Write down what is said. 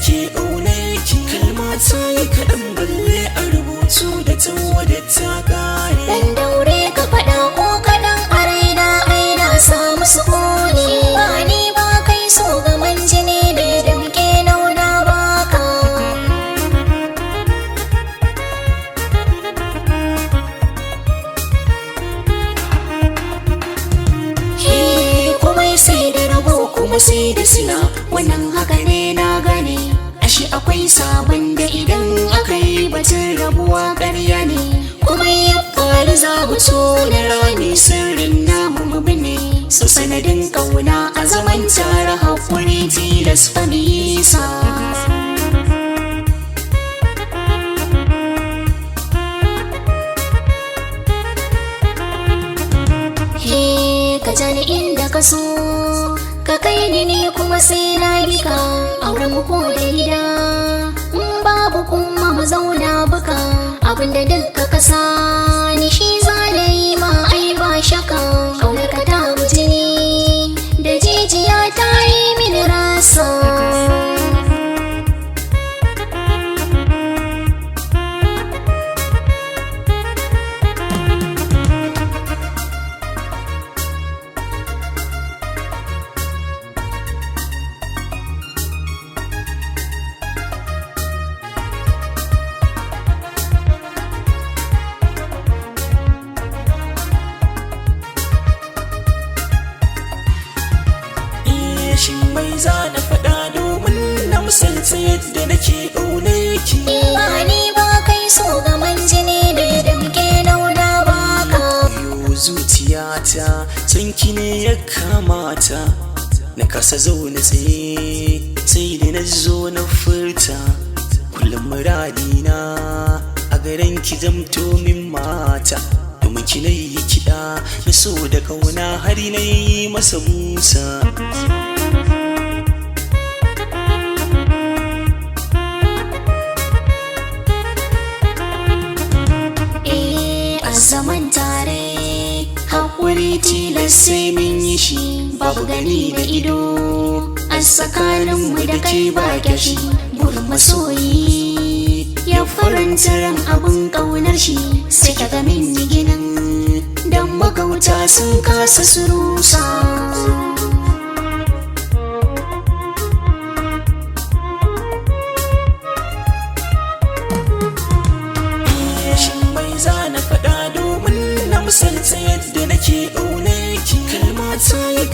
nake ƙaunar ki. Kalma ta yi kaɗan balle a rubutu da tawada ta ƙare. Dan daure ka faɗa ko kaɗan a raina ai na samu sukuni. Ba ni ba kai so gaman jini da damke nauna baka. He komai sai da rabo kuma sai da sila, wannan haka ne na gane. Ashe akwai sabon da idan aka yi batun rabuwa ƙarya ne. Komai ya faru za mu tona rami sirrin namu mu bine. Su sanadin ƙauna a zaman tare haƙuri tilas fa mu yi sa. He ka ja ni inda ka so ka kai ni, ni kuma sai na bi ka. Auren mu ko da gida in babu kuma mu zauna buka. Abinda dukka ka sa ni shi za na yi ma ai ba shaka. Kaunar ka ta guji ni da jijiya ta yi mini rasa. Eh, shin mai za na faɗa domin na misalta yadda nake ƙaunar ki? Ba ni ba kai so gaman jini da damke nauna baka. Yo zuciyata sanki ne ya kamata, na kasa zaune tsaye sai da na zo na furta. Kullum muradina a garin ki zamto min mata, domin ki na yi kiɗa na so da kauna har na yi masa busa. Eh, a zaman tare Haƙuri tilas sai mun yi shi, babu gani da ido a tsakaninmu da ke ba kyashi. Burin masoyi ya faranta ran abin ƙaunar shi, sai ka ga min yi ginin don magauta sun kasa su rusa. Shin mai za na faɗa domin na misalta yadda nake ƙaunar ki? Kalma ta yi